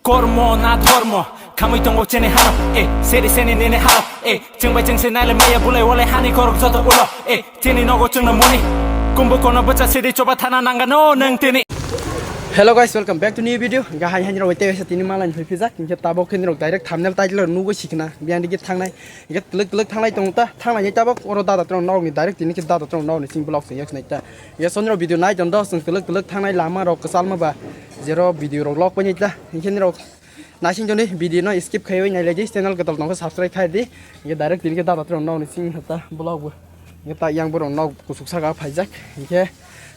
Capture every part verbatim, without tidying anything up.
Kormo na dhormo, khamwi tongo chini hano, eh, seri seni nini hano, eh, chwng bai chwng se naile maya bulai wale hani korok joto ulo, eh, chini nogo chwngno moni, kumbu kono bwcha sidi choba thana nangano nwng tini. Hello guys, welcome back to new video. Ga hai hai rok tei tini malai phai phijak, hinkhe tabok khe rok direct thumbnail title nugwi sikna, biyan digi thangnai, hinkhe twlwk twlwk thangnai tong ta, thangnai tabok oro dada trong nok ni direct tini khe dada trong nok ni sing vlog se yak nai ta. Hinkhe sonro video nai ton do, chwng twlwk twlwk thangnai lama rok kwchalma ba, jero video rok lok pai nai ta, hinkhe rok Naising toni video no skip khaiwi nailai di, channel kwtal tongkha subscribe khai di. Hinkhe direct tini khe dada tong nok ni sing hata vlog bo. Hinkhe ta yang borok nok kusuk saka phaijak. Hinkhe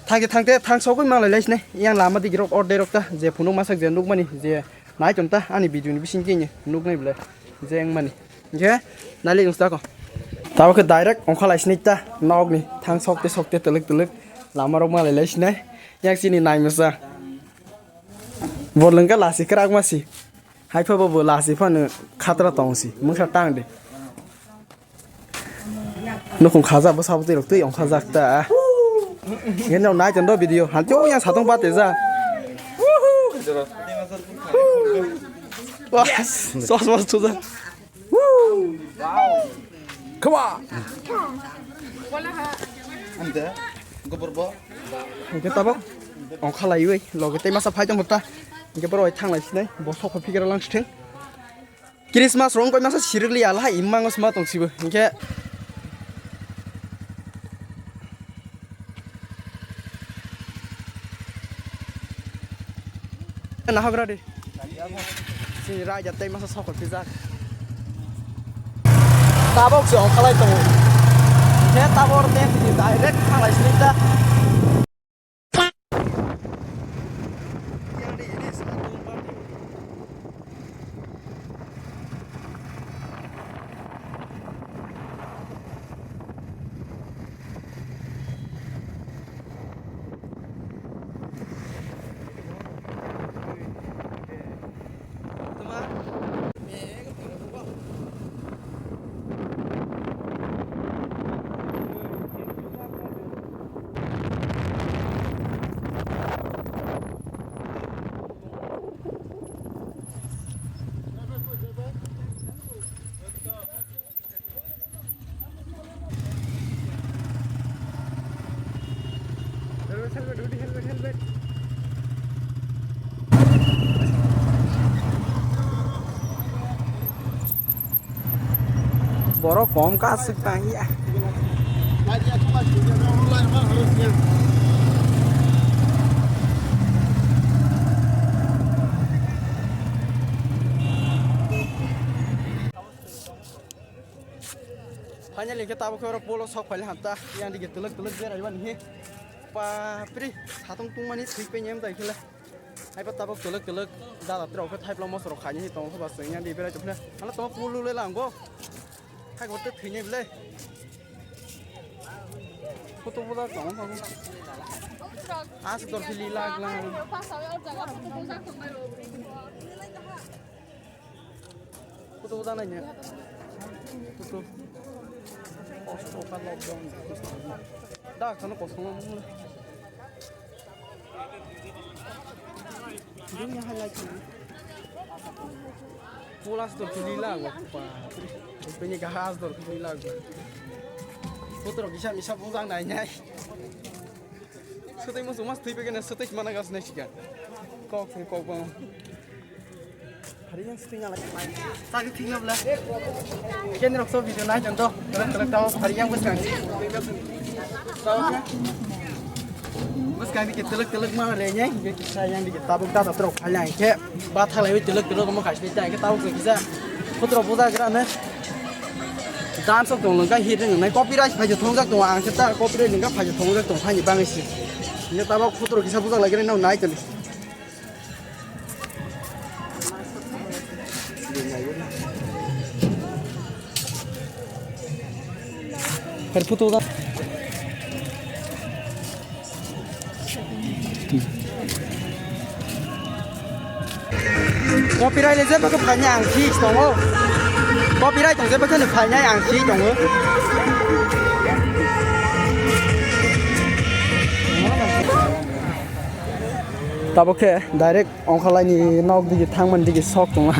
thangte thangte thang sogwi manglai lai sinai. Yang lama digi rok or derok ta je phunuk masak je nukmani je nai ton ta ani video ni bising khe nuknai bwle je wngmani. Hinkhe nailai nung sako. Tabok khe direct ongkha lai sinai ta nok ni thang sokte sokte twlwk twlwk lama rok manglai lai sinai. Yang chini nai masa. Bo lwngkha lasi kwrak masi. Hai pha bo lasi phano khatra tong si. Mungsa tang de. Nukhung khaja bo sabo twi rok twi ong khajak ta. Ngen rok nai ton do video. Han tyo yang satong ba te ja. Wah, sos sos tu ja. Woo! Wow! Come on! Ante, gobor bo. Hinkhe tabok ongkha laiwi loge tei masa phai tongkha ta. Hinkhe borok thang lai sinai bo sok phai phikra lang sitheng. Christmas rong koi masa sirikli ala hai imang sma tong sibo. Hinkhe Nahagra di. Sini raja tei masa sokol pijak. Tabok se ongkhalai tongo. Khe tabor tei sini direct thanglai sini ta. Borok kom ka aswk tang ya. Finally khe tabuk khe oro polo sok phaile hamta. Yang digi twlwk twlwk berai mani he. Papri, satung tungmani thwi pe nyem dai khela. Hai pa tabuk twlwk twlwk dada trok khe thaiplok mosok rok khaini hi tongo ba chwng yang di berai tongkhe. Hala tamo polo le lang go. Hai gote thwi nyem le. Photo boda tongo ba. As dor phili lag lang. Photo boda nai nya. Photo. Kosto ka lockdown. Da khano kosto. Dunia halai khano. Pulas dor phili lag ba. Pini ga has dor phili lag ba. Photo rok kisa misa bujang nai nai. Swtwi muchung mas thwi pegene swtwi mana gas nai sika. Kok se kok bang. Hari yang swtwi ngalai. Tagi thik na bla. Ken rok so video nai jon to. Terus terus tahu hari yang bus kan. Tahu kan? Bus kan dikit telek telek mana le nyai. Dia kisah yang dikit tabuk tabuk terus hal yang ke. Ba thalai wi twlwk twlwk omo kaisa ta, hwnkhe tabuk se kisa photo rok bujak gra hwnwi. Dan sok tong nang khe hit wngnai copyright phai se thongjak tongo, ang khe ta copyright nang khe phai se thongjak tongo, haini bagwi se. Hwnkhe tabuk photo rok kisa bujak lai khe nang nai tong. Her photo da. Copyright le jeba khe phainai ang si tongo. Copyright tong jeba khe phainai ang si tongo. Tabuk khe direct Ongkhalai ni nok digi thangmani digi sok tongma.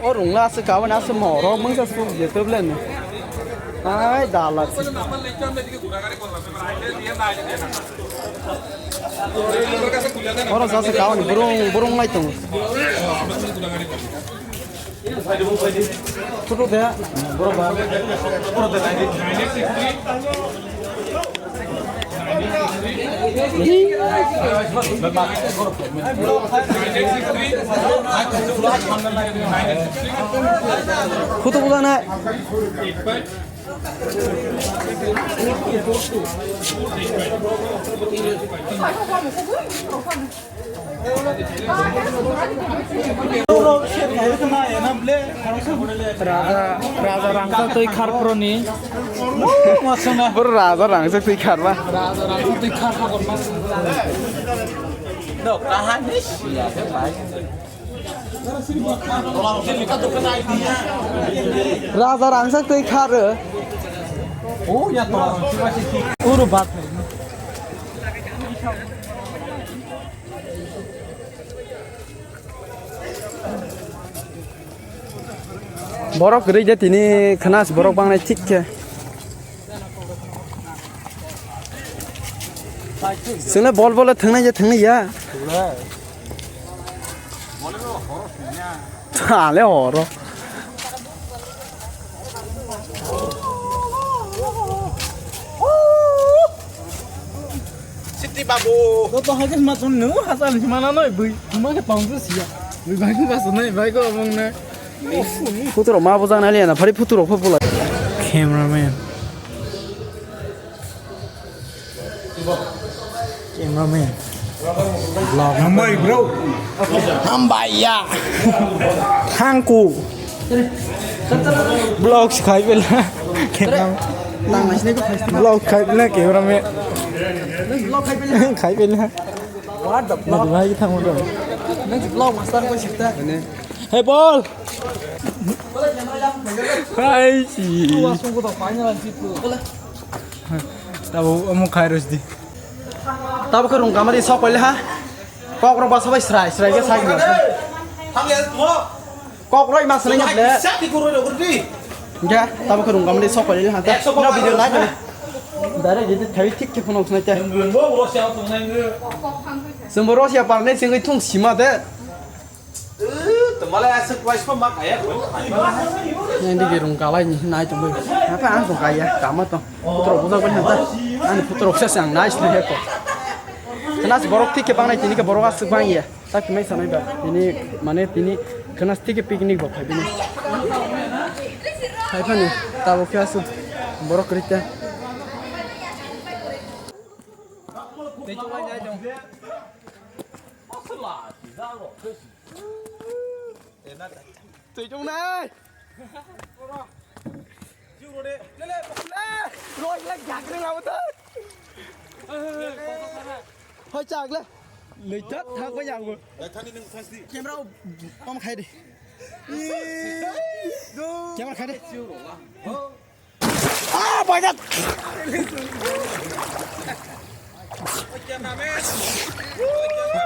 O rungla aswk kabani aswk mo rok mungsa suk je teblen. Ai dala. Oro jasa kawan burung burung lai tongo. Photo de. Photo bulan hai. Raja, raja rangchak twi khar phroni. Boro raja rangchak twi khar ba. Raja rangchak twi khar phroni. Raja rangchak twi khar. Uro bak. Borok kwrwi de tini khnas borok bangnai thik khe. Chwngno bol bol thwngnai ya thwngnai ya. Thale horo. Siti babu. Ko to hake ma chun nu hasa ni mana noi bui. Ma ke pang tu sia. Bui bai ba so nai bai ko mong na. Putro ma bojang nai le na phari putro pho pula. Cameraman. Cameraman. Vlog. Hambai, bro. Hambai ya. Thangku. Vlog khai bela. Camera. Vlog khai bela cameraman. Khai bela. What the vlog? Bhai thang mo. Vlog master ko sikta. Hey, bol. Hai si. Tabo omo khai rosdi. Tabo khe rung kamari sok paile ha. Kok rok basa bai srai srai khe sai. Kok rok ma swnai ngle. Sakti kuroi rok rdi. Ge tabo khe rung kamari sok paile ha. No video nai paile. Dare jete thai thik thik phunuk snai te. Sumbo Russia parne singwi thung sima de. Tongmalai aswk waisma ma kaya. Yang digi rung kalai ni nai tongbai. Apa ang tong kaya kama tong. Putrok bujak bai hanta. Ani putrok sa sang nai sini heko. Kenas borok thik ke bangnai tini ke borok aswk bang ya. Tak mai sanai ba. Tini mane tini kenas thik ke picnic bo khai bini. Khai phani tabo khe aswk borok krita. Twi chongnai. Roi le jagreng abo to. Hoi chak le. Lei chat thang ko yang bo. Camera om khai de. Camera khai de. Ah, banyak.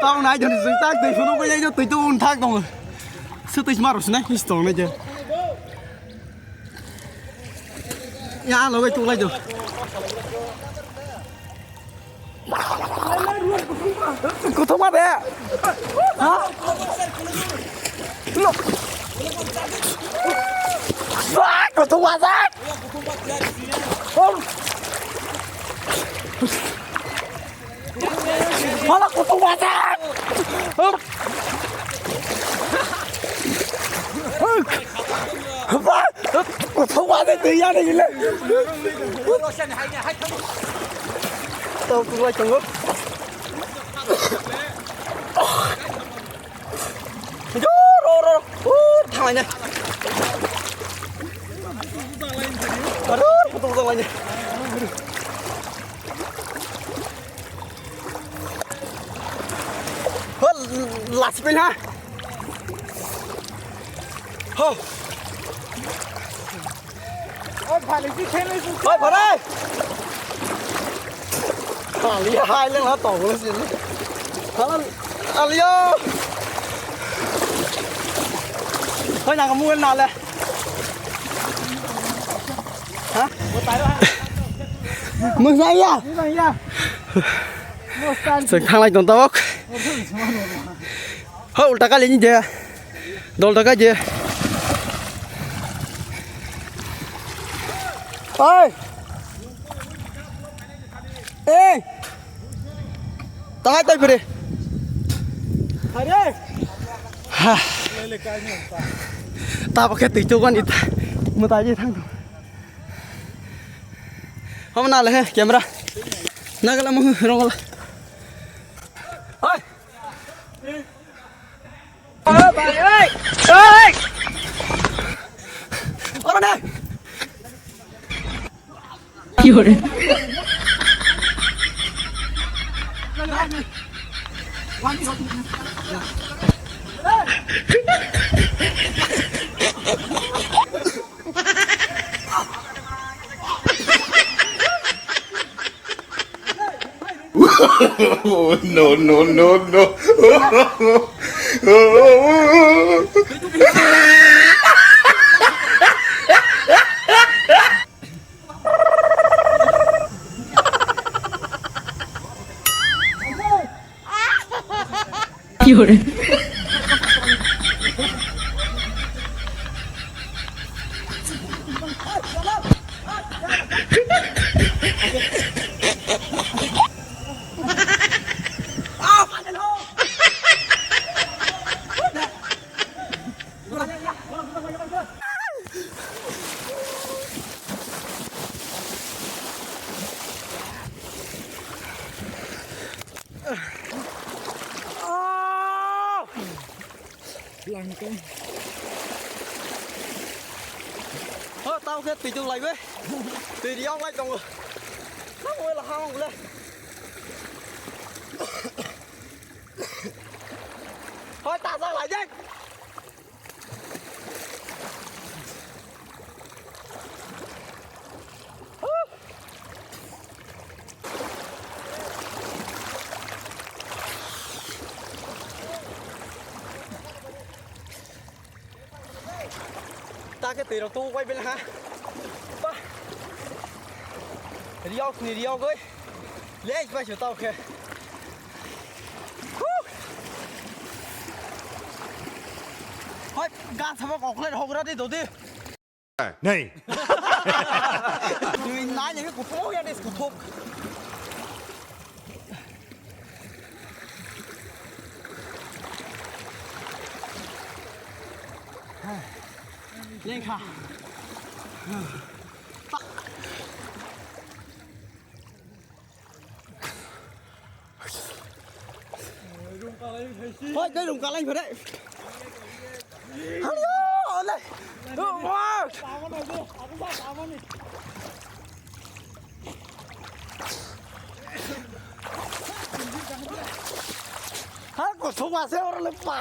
Tao nai jani jeng tak tei phunuk bai jai tei tu un thak dong. Su tei mar sne his tong ne je. Ya lo bai tu lai jo. Kuthuma de. Ha? Lo. Wah, kuthuma de. Mala kuthuma de. Kuthuma de tei ya de le. Tao tu lai tongo. Ro, ro, ro. Uh, thanglai nai. Ro, ro, ro, thanglai nai. Ho, last pin ha. Ho. Oi, phalai si khenai si. Oi, phalai. Aliya, hai leng ha tong le si. Phalai, aliya. Oi, na kamu na le. Ha? Mung saya. Mung saya. Chwng thanglai tong tabok. Ho, ulta kali ni je. Dol ta kaje. Oi. Ei. Tahai tai pere. Are. Ha. Tabok khe twi chukmani ta. Mwtai je thang. Hom na le he camera. Nagala mo rongala. Oi. Oi, bai, oi. Oi. Ora na. Ki hore? No, no, no, no. Ki hore? Langkong. Ho, tao khe twi tung lai be. Twi riok lai tongo. Nang wela ha ong le. Hoi, ta sa lai jai. Ta khe twi rok tu wai bela ha. Ba. Riok ni riok oi. Lej bai su tao khe. Hoi, ga sabo kokle hogra di dodi. Nei. Ni nai ni kuthok ya des kuthok. Lengkha. Hoi, dai rung kalai phare. Hali o, ole. O, what? Har ko thuma se or le pa.